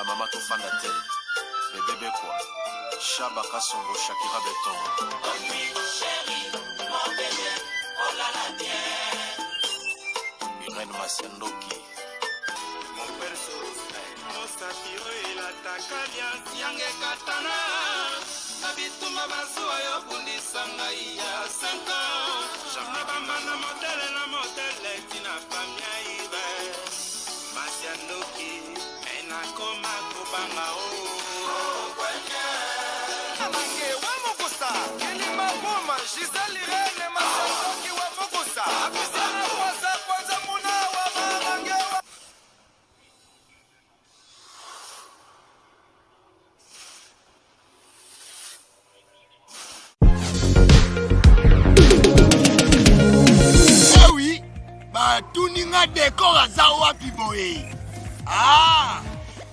Ba mama tofanda te. Bebe Bekwa, Shaba Kasongo, Shakira Beton. Irène Masiandoki. Mosapi oyo elataka liasi yange ekatana na bitumba bazuwa yo bundisa ngai ya 5 ans na bambanda modele na modele tina famia ibe masi ya ndoki me nakoma kobanga o Amange wa mokusa kilima buma Gisèle Irene Masandoki wa mokusa Apisiana kwanza kwanza muna wa mamange wa Eh oui, batuni nga decor aza wapi boye? Ah,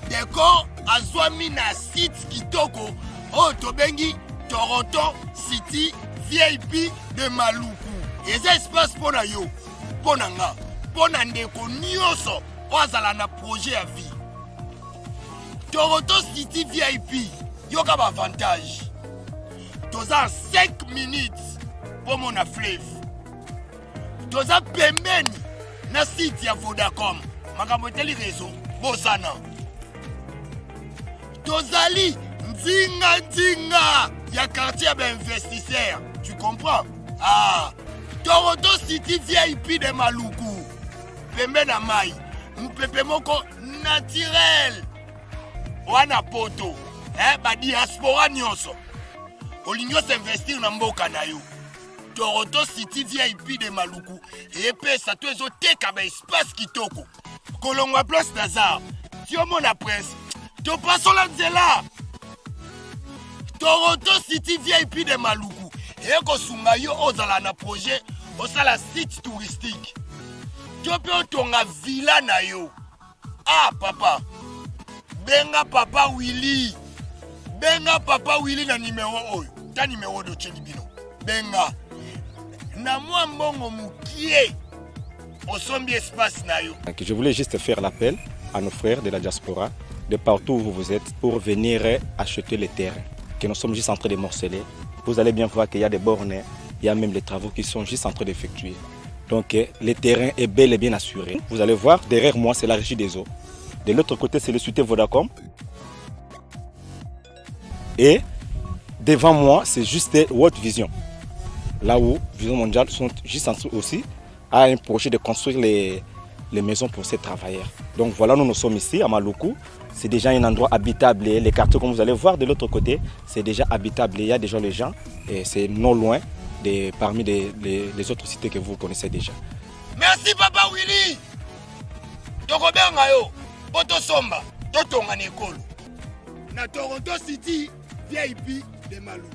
decor azwami na site kitoko oyo tobengi Toronto City VIP de Maluku. Eza espace mpo na yo, mpo na nga, mpo na ndeko nyonso oyo azala na projet ya vie. Toronto City VIP, yoka ba avantage. Toza 5 minutes mpo mona fleuve. Toza pembeni na site ya Vodacom. Makambo etali réseau, bosana. Tozali nzinga nzinga ya quartier ya ba investisseurs. Tu comprends? Ah, Toronto City VIP de Maluku. Pembe na mai, mupepe moko naturel wana poto eh, ba diaspora nyonso olingi osinvestir na mboka na yo toronto city vip de maluku epesa to ezoteka ba espace kitoko kolongwa place nazar tiomona prince topasola nzela toronto city vip de maluku ekosunga yo ozala na projet osala site touristique to mpe otonga villa na yo ah papa benga papa willy benga papa willy na nimero oyo ta nimero oyo totyeli bino benga na mwa mbongo mokie osombi espace na yo Je voulais juste faire l'appel à nos frères de la diaspora, de partout où vous êtes, pour venir acheter les terrains que nous sommes juste en train de morceler. Vous allez bien voir qu'il y a des bornes, il y a même les travaux qui sont juste en train d'effectuer. Donc le terrain est bel et bien assuré. Vous allez voir, derrière moi, c'est la régie des eaux. De l'autre côté, c'est le cité Vodacom. Et devant moi, c'est juste World Vision. Là où Vision Mondiale sont juste en dessous aussi à un projet de construire les, les maisons pour ces travailleurs. Donc voilà, nous nous sommes ici à Maluku. C'est déjà un endroit habitable. Les quartiers, comme vous allez voir de l'autre côté, c'est déjà habitable. Il y a déjà les gens et c'est non loin de, parmi les, les, les autres cités que vous connaissez déjà. Merci papa Willy. Tokobenga yo po tosomba totonga na ekolo na Toronto City VIP de Maluku.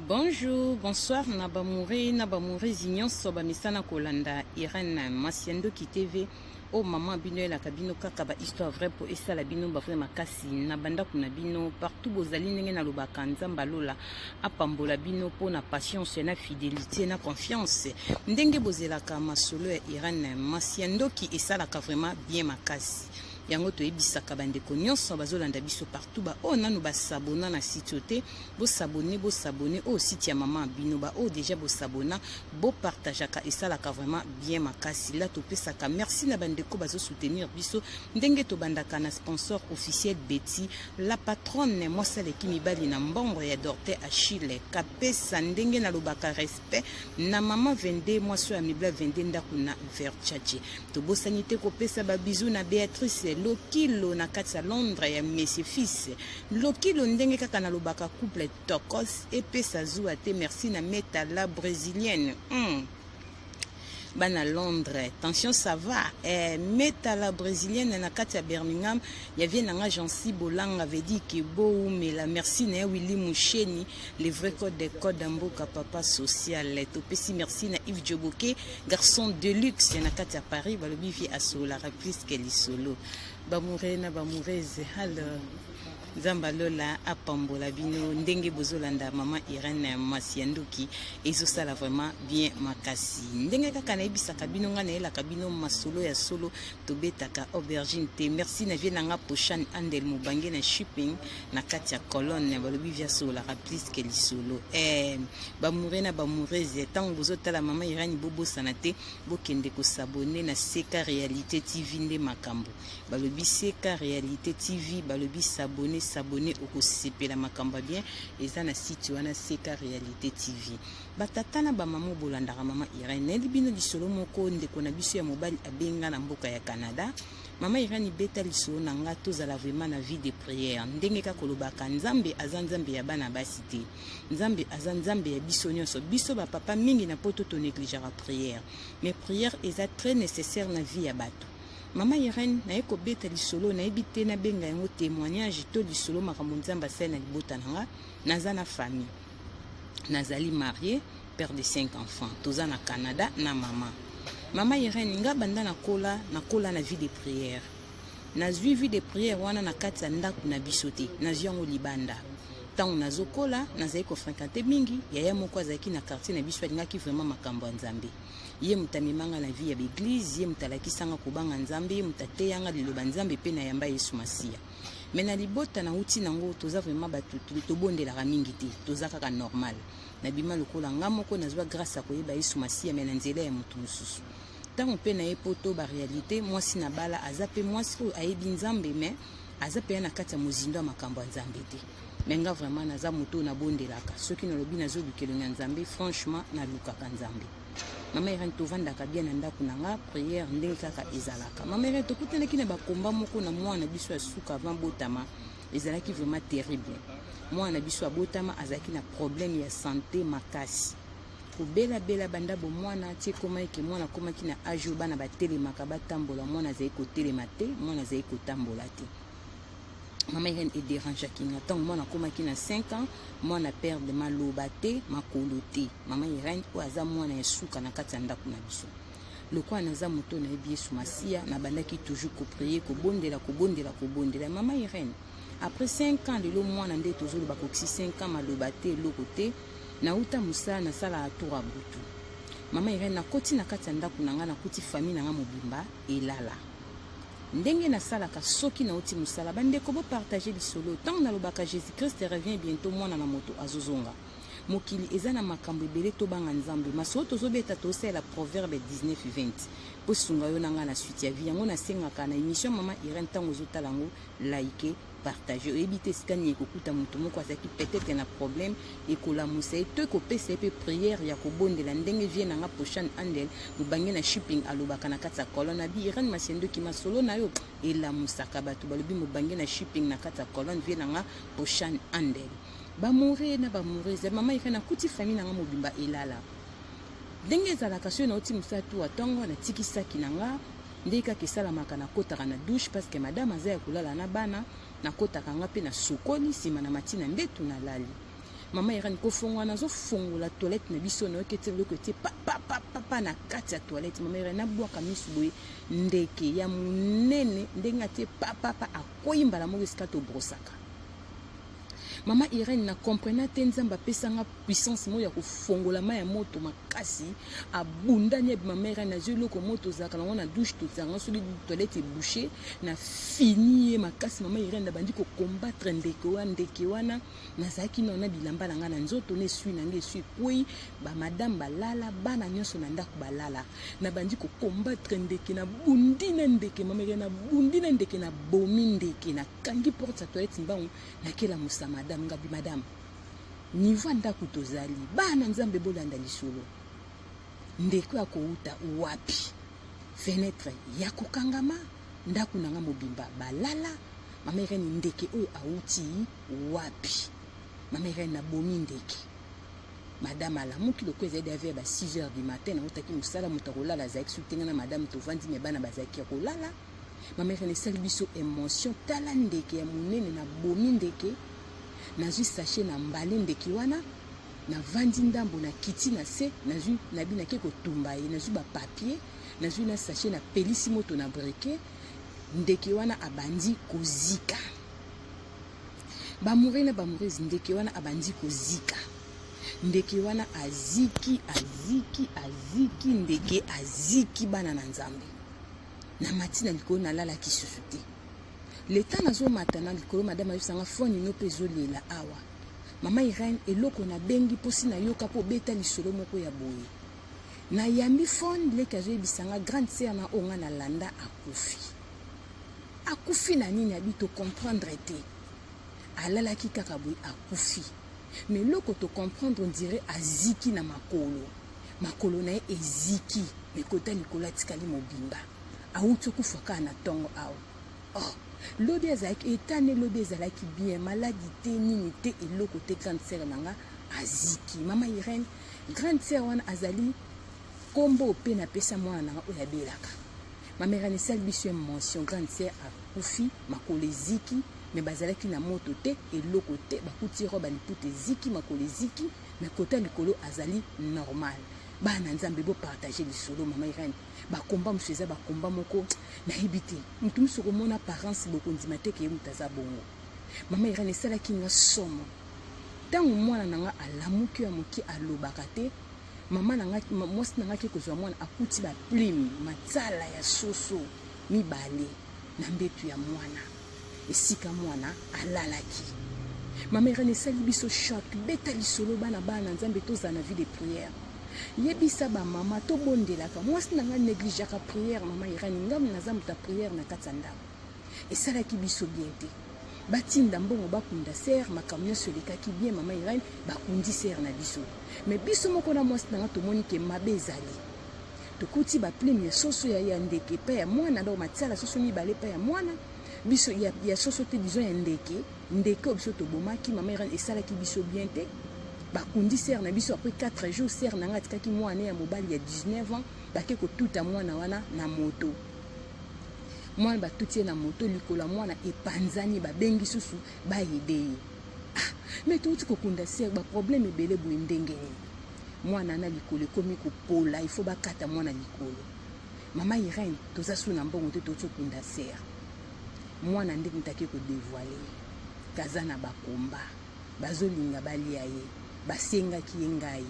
Bonjour, bonsoir na bamoure na bamourezi nyonso bamesana kolanda Irène Masiandoki TV oyo mama bino elaka bino kaka ba histoire vraie po esala bino ba vrai makasi na bandako na bino partout bozali ndenge nalobaka Nzambe alola apambola bino po na patience na fidelité na confiance ndenge bozelaka masolo ya Irène Masiandoki esalaka vraiment bien makasi yango toyebisaka bandeko nyonso bazolanda biso partout ba oyo nanu basabona na site te Bo s'abonner bo s'abonner oyo site ya maman bino ba oyo dejà bo s'abonna bo partageaka esalaka vraiment bien makasi la topesaka merci na bandeko bazo soutenir biso ndenge tobandaka na sponsor officiel Betty la patronne mwasi aleki mibali na mbongo ya Dorte Achille kapesa ndenge nalobaka respect na maman 22 mwasi oyo amibla 22 ndako na Verchache tobosani te kopesa ba bisous na Beatrice Lokilo na kati ya Londres ya Monsieur Fils Lokilo ndenge kaka nalobaka couple tokos epesa zuwa te merci na meta la brésilienne mm. bana Londres tension ça va eh, meta la brésilienne na kati ya Birmingham ya vie nanga Jancy Bolanga veut dire que bowumela merci na Willy Musheni le vrai code de code mboka papa social topesi merci na Yves Djoboke garçon de luxe na kati ya Paris balobi vie asololaka plus que lisolo bamoureux na bamoureuses alors. Nzambe ya lola apambola bino ndenge bozolanda mama Irène Masiandoki, ezosala vraiment bien makasi. Ndenge kaka nayebisaka bino, ngai nayelaka bino masolo ya solo, tobetaka aubergine te. Merci na vie na nga Poshan Andel Mobange na shipping na kati ya colonne, balobi via sololaka plus que lisolo. Bamoure na bamourese, ntango bozotala mama Irène, bobosana te bokende kosabone na CK Réalité TV nde makambo. Balobi CK Réalité TV, balobi s'abonner, s'abonner, okosepela makambo ya bien eza na site wana CK Réalité TV. Batata na bamama bolandaka mama Irène, nayebi bino lisolo moko ndeko na biso ya mobali abenga na mboka ya Canada. Mama Irène, beta lisolo na nga, tozala vraiment na vie de prière. Ndenge kaka kolobaka Nzambe aza Nzambe ya bana basi te, Nzambe aza Nzambe ya biso nyonso. Biso bapapa mingi na poto tonégligeaka prière, mais prière eza très nécessaire na vie ya bato. Mama Irène, naye kobeta lisolo, nayebi te nabenga yango témoignage to lisolo makambo Nzambe asali na libota na nga. Naza na famille, nazali marié, père de 5 enfants, toza na Canada na mama. Mama Irène, nga banda nakola, nakola na vie de prière. Nazwi vie de prière wana na kati ya ndako na biso te, nazwi yango libanda. Ntango nazokola, nazali kofréquenter mingi yaya moko azalaki na quartier na biso, alingaki vraiment makambo ya Nzambe. Ye moto amemanga na vie ya baeglise, ye moto alakisanga kobanga Nzambe, ye moto ateyanga liloba Nzambe mpe nayamba Yesu Masiya. Me na libota nauti nango, toza vraiment bato tobondelaka mingi te, toza kaka normal. Nabima lokola nga moko nazwa grâce ya koyeba Yesu Masiya, me na nzela ya moto mosusu. Ntango mpe na ye poto baréalité, mwasi na bala aza mpe mwasi oyo ayebi Nzambe, me aza mpenza na kati ya mozindo ya makambo ya Nzambe te. Me nga vraiment naza moto oyo nabondelaka. Soki nalobi nazoluka elongi ya Nzambe, franchement nalukaka Nzambe. Mama Irene, tovandaka bien na ndako na nga, prière ndenge kaka ezalaka. Mama Irene, tokutanaki na bakomba moko na mwana biso ya suka avant botama, ezalaki vraiment terrible. Mwana biso abotama azalaki na problème ya santé makasi, kobelabela banda bomwana ti ekoma eke mwana akomaki na age oyo bana batelemaka, batambola, mwana azali kotelema te, mwana azali kotambola te. Mama Irene, edérangeaki nga. Ntango mwana akomaki na 5 ans, mwana perdre maloba te, makolo te. Mama Irene, oyo aza mwana ya suka na kati ya ndako na biso, lokola naza moto nayebi Yesu Masiya, nabandaki toujours koprier, kobondela, kobondela, kobondela. Mama Irene, après 5 ans, lelo mwana nde tozoloba kokisi 5 ans, maloba te, eloko te. Nauta mosala, nasalaka tour ya butu. Mama Irene, nakoti na kati ya ndako na ngai, nakuti famille na ngai mobimba elala. Ndenge nasalaka soki nauti mosala, bandeko bopartage lisolo. Ntango nalobaka Jésus Christ revient bientôt, mwana na moto azozonga, mokili eza na makambo ebele, tobanga Nzambe. Masolo tozobeta, tosalela Proverbe 19 20 mpo sunga yo na ngai na suite ya vie. Yango nasengaka na émission Mama Irene, ntango ozotala yango, like, partage. Oyebi te esika nini ekokuta moto moko azalaki peut-être na problème, ekolamusa ye to ekopesa ye mpe prière ya kobondela. Ndenge vie na nga Poshan Andel Mobange na shipping alobaka na kati ya colonne, abi Irene Masiandoki, masolo na yo elamusaka bato. Balobi Mobange na shipping na kati ya colonne, vie na nga Poshan Andel. Bamoure na bamourese, mama Irene, akuti famille na nga mobimba elala. Ndenge ezalaka soki nauti mosala tu ntongo, natiki saki na nga ndenge kaka esalamaka, nakotaka na douche parce que madame aza ya kolala na bana. Nakotaka nga mpe nasokoli, nsima na mati na mbetu, nalali. Mama Irene, kofongola, nazofongola toilette na biso, nayoki ete eloko etie papapapapa na kati ya toilette. Mama Irene, nabwaka misu boye, ndeke ya monene ndenge atie papapa, akwei mbala moko esika tobrosaka. Mama Irene, na comprena te. Nzambe apesanga puissance moko ya kofongola mai ya moto makasi, abundani abima. Mama Irene, nazwi eloko moto ozalaka nango na douche, tozalanga soki toilette ebouché, na fini ye makasi. Mama Irene, nabandi kocombattre ndeke wana. Ndeke wana, nazalaki nano na bilamba na ngai na nzoto, na esui na ngai, esui ekwei. Bamadame balala, bana nyonso na ndako balala. Nabandi kocombattre ndeke, nabundi na ndeke. Mama Irene, nabundi na ndeke, nabomi ndeke, nakangi porte ya toilette mbangu, nakelamusa madame. Ngabi: "Madame, niveau ya ndako tozali, bana Nzambe bolanda lisolo, ndeko ya kouta wapi? Fenêtre ya kokangama, ndako na nga mobimba balala. Mama Irene, ndeke oyo awuti wapi?" Mama Irene, nabomi ndeke, madame alamuki. Lokola ezali dave ya ba 6 heures du matin, nautaki mosala, moto akolala azalaki soki te. Nga na madame tovandi, me bana bazalaki ya kolala. Mama Irene, esali biso émotion. Tala ndeke ya monene, nabomi ndeke, nazwi sachet na mbale ndeke wana, navandi ndambo, nakiti na se, nazwi nabi nake kotumba ye. Nazwi bapapier, nazwi na sachet, napelisi moto na briquet, ndeke wana abandi kozika. Bamoure na bamourese, ndeke wana abandi kozika. Ndeke wana aziki, aziki, aziki, ndeke aziki bana na Nzambe. Namati na likolo, nalalaki susu te. Leta nazomata na likolo, madame ayebisanga fone ino mpe ezolela awa. Mama Irene, eloko nabengi mposi nayoka mpo obeta lisolo moko ya boye. Nayambi phone, leki azoyebisa nga grande sœur na oyo nga nalanda akufi. Akufi na nini? Abi to comprendre te. Alalaki kaka boye akufi. Mais eloko to comprendre, on dirait aziki na makolo. Makolo na ye eziki, mais kota likolo atikali mobimba. Awuti okufa kaka na ntongo awa. Oh, lobi azalaki etane, lobi ezalaki bien, maladi te, nini te, eloko te, grande sœur na nga aziki. Mama Irène, grande sœur wana azali kombo mpe napesa mwana na nga oyo abelaka. Mama Irène, esali biso émotion, grande sœur akufi, makolo eziki, mais bazalaki na moto te, eloko te, bakuti robe ya liputa eziki, makolo eziki, mais kota likolo azali normal. Bana Nzambe, bopartage lisolo mama Irène. Bakomba mosusu eza bakomba moko nayebi te, motu mosusu okomona apparence bokondima te ke ye moto aza bongo. Mama Irène, esalaki nga somo ntango mwana na nga alamuki ya moke, alobaka te. Mama na nga, mwasi na nga ake kozwa mwana, akuti baplume, matsala ya soso mibale na mbetu ya mwana, esika mwana alalaki. Mama Irène, esali biso choc. Beta lisolo bana, bana Nzambe, tozala na vie de prière. Yebisa bamama tobondelaka. Mwasi na nga négligeaka prière. Mama Irène, ngambo naza moto ya prière na kati ya ndako. Esalaki biso bien te. Batinda mbongo bakunda sœur, makambo nyonso elekaki bien. Mama Irène, bakundi sœur na biso, mais biso moko na mwasi na nga tomoni ke mabe ezali. Tokuti baplume ya soso ya ndeke epai ya mwana, donc matiala soso mibale epai ya mwana biso ya soso te, disons ya ndeke, ndeke oyo biso tobomaki. Mama Irène, esalaki biso bien te. Bakundi sœur na biso, après 4 jours, sœur na nga atikaki mwana ya mobali ya 19 ans, bake kotuta mwana wana na moto. Mwana batuti ye na moto, likolo ya mwana epanzani, babengi susu baaider ye. Ah, mais touti kokunda sœur, baproblème ebele boye, ndenge nini mwana na likolo ekomi kopola? Il faut bakata mwana likolo. Mama Irène, toza su na mbongo te, touti kokunda sœur. Mwana nde moto ake kodévoiler kaza na bakomba, bazolinga balia ye. Basengaki ye ngai,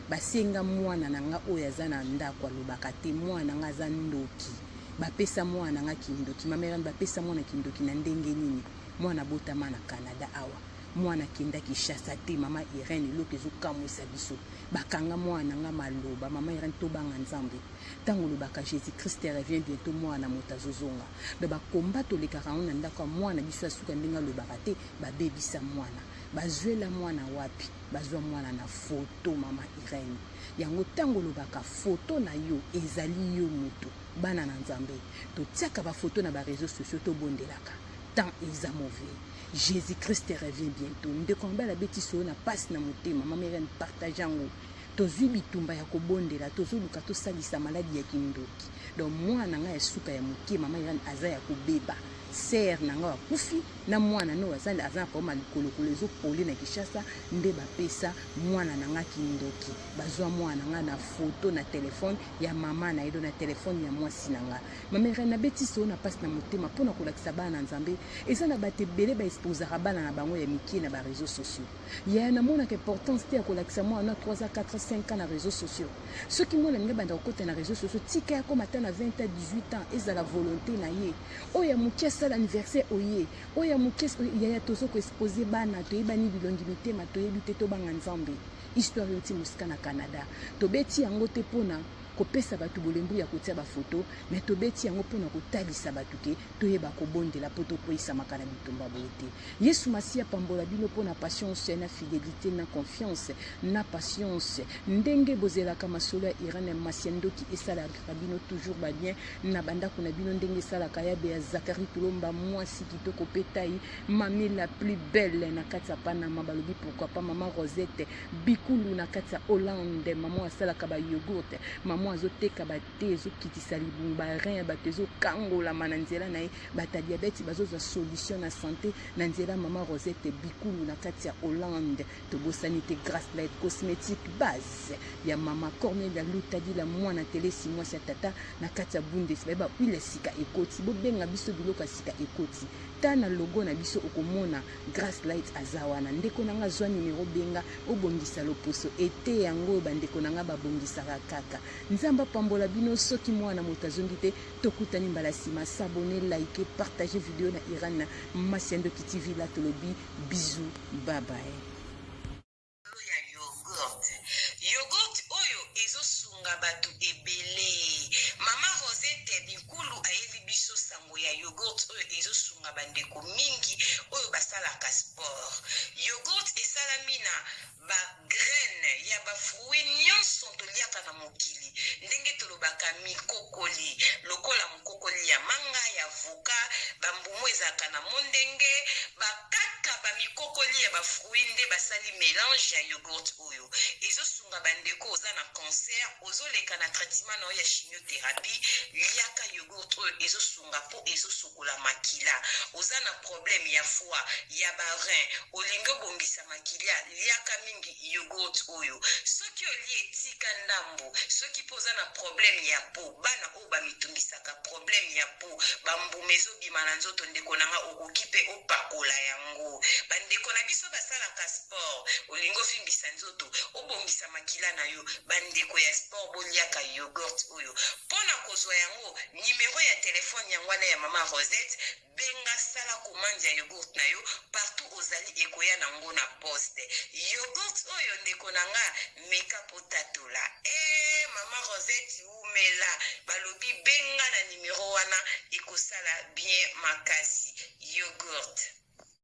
basenga mwana na nga oyo aza na ndako, alobaka te. Mwana na nga aza ndoki, bapesa mwana na nga kindoki. Mama Irène, bapesa mwana kindoki na ndenge nini? Mwana abotama na Canada awa, mwana akenda Kinshasa te. Mama Irène, eloko ezokamwisa biso, bakanga mwana na nga maloba. Mama Irène, tobanga Nzambe. Ntango olobaka Jésus Christ revient bientôt, mwana moto azozonga. Donc bakomba tolekaka yango na ndako ya mwana biso ya suka, ndenge alobaka te, babebisa mwana. Bazwela mwana wapi? Bazwa mwana na foto. Mama Irène, yango ntango olobaka foto na yo ezali yo moto. Bana na Nzambe, totiaka bafoto na baréseaux sociaux, tobondelaka. Temps eza mauvais, Jésus Christ revient bientôt. Ndeko mobali abeti solo na pasi na motema. Mama Irène, partage yango. Tozwi bitumba ya kobondela, tozoluka tosalisa maladi ya kindoki. Donc mwana na ngai ya suka ya moke, mama Irène, aza ya kobeba. Sœur na ngai akufi na mwana no aza na koma likolokolo ezopole na Kinshasa, nde bapesa mwana na ngai kindoki. Bazwa mwana na ngai na foto na telefone ya mama na ye, do na telefone ya mwasi na ngai. Mama Irène, nabeti solo na mpasi na motema mpona kolakisa bana na Nzambe. Eza na bato ebele baexposaka bana na bango ya mike na baréseaux sociaux. Yaya, namonaka importance te ya kolakisa mwana na 3 ans, 4 5 ans na réseaux sociaux. Soki mwana alingi abanda kokota na réseaux sociaux, tika ya koma ata na 20 ans, 18 ans, ezala volonté na ye. Oyo ya moke asala anniversaire, oye oyo ya moke. Yaya, tozo koexposer bana, toyebani bilongi, mitema toyebi te. Tobanga Nzambe. Histoire euti mosika na Canada. Tobeti yango te mpona kopesa bato bolembu ya kotia bafoto, mais tobeti yango mpona kotalisa bato ke toyeba kobondela mpo tokweyisamaka na bitumba boye te. Yesu Masiya pambola bino mpona patience na fidélité na confiance na patience, ndenge bozelaka masolo ya Irene Masia Ndoki. Esalaka bino toujours babien na bandako na bino, ndenge esalaka ya Beya Zakari Tulomba, mwasi kitoko mpe tai, mami la plus belle na kati ya Panama. Balobi pourquoi pas mama Rosette Bikulu na kati ya Hollande, mama asalaka bayogourt, mama. Mama azoteka bate ezokitisa libumu, ba rein ya bato ezokangolama na nzela na ye. Bato ya diabète bazozwa solution na santé na nzela mama Rosette Bikulu na kati ya Hollande. Tobosani te Grace Light Cosmétique, base ya mama Cornelia Lutadila, mwana telesi, mwasi ya tata na kati ya Bundes. Bayeba huile ya sika ekoti, bobenga biso, biloko ya sika ekoti. Ta na logo na biso, okomona Grace Light aza wana. Ndeko na nga, zwa nimero, benga, obongisa loposo ete yango oyo bandeko na nga babongisaka kaka. Nzambe apambola bino. Soki mwana moto azongi te, tokutani mbala nsima. S'abonner, like, partager video na Iran Masiandoki TV. La tolobi bisous, bye bye. Ya yogurt, yogurt oyo ezosunga bato ebele. Mama Rosette Binkulu ayeli biso sango ya yogurt oyo ezosunga bandeko mingi oyo basalaka sport. Yogurt esalami na bagraine ya bafruit nyonso toliaka na mokili, ndenge tolobaka mikokoli, lokola mokokoli ya manga, ya avocat, bambumu ezalaka na mondenge, bakaka bamikokoli ya bafruit nde basali mélange ya yogurt oyo ezosunga bandeko. Oza na cancer, ozoleka na traitement na oyo ya chimiothérapie, liaka yogurt oyo, ezosunga mpo ezosokola makila. Oza na problème ya foie, ya barein, olingi obongisa makila, liaka mingi yogurt oyo. Soki olie, etika ndambo. Soki mpo oza na problème ya peau, bana oyo bamitungisaka, problème ya peau, bambuma ezobima na nzoto, ndeko na nga, okoki mpe opakola yango. Bandeko na biso basalaka sport, olingi ovimbisa nzoto, obongisa makila na yo, bandeko ya sport, boliaka yogurt oyo. Mpo na kozwa yango, nimero ya telefone yango wana ya mama Rosette. Benga, sala commande ya yogurt na yo partout ozali, ekoya nango na poste. Yogurt oyo, ndeko na nga, meka po tatola. E mama Rosette umela, balobi benga na nimero wana, ekosala bien makasi yogurt.